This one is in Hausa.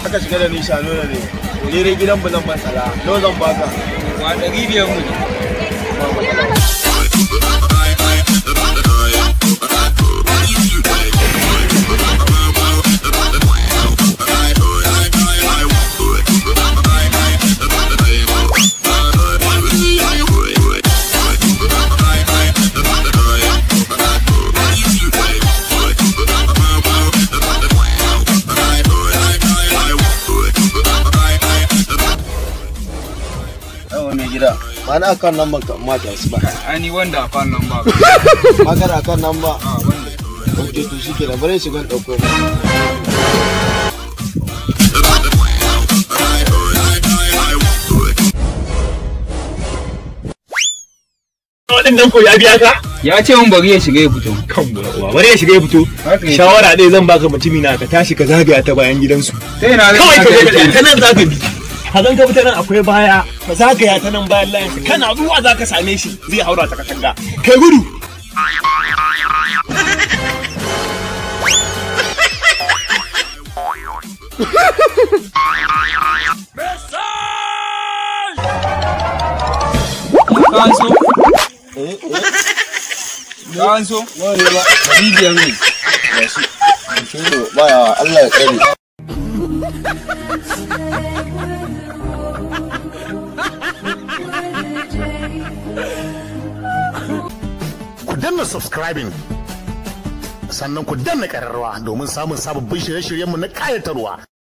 Aka shiga da ni shano ne. Ni dai gidan bulan matsala. Nawa zan baka? Wa 500 mu ne. Gida ba na akan number ka amma ta su ba. Ani wanda akan number. Ba ka da akan number? A wanda. Okay, to shikenan bare shiga dauko ba. Waɗannan ko ya biya ka? Ya ce mun bari ya shiga ya fito. Kan uwa, bari ya shiga ya fito. Shawara ɗaya zan baka mutumi na ka tashi ka zagaya ta bayan gidansu. Sai na kawai ka je ta nan zaka bi. Hazan ka fita nan akwai baya, ka zagaya ta nan bayan layin kana zuwa za ka same shi zai haura ta katanga. Kai gudu! Ka so? Ka so? 500 ne. Baya Allah ya tsare. Ku danna subscribing sannan ku danna ƙararrawa domin samun sababbin shirye-shiryenmu na ƙayatarwa.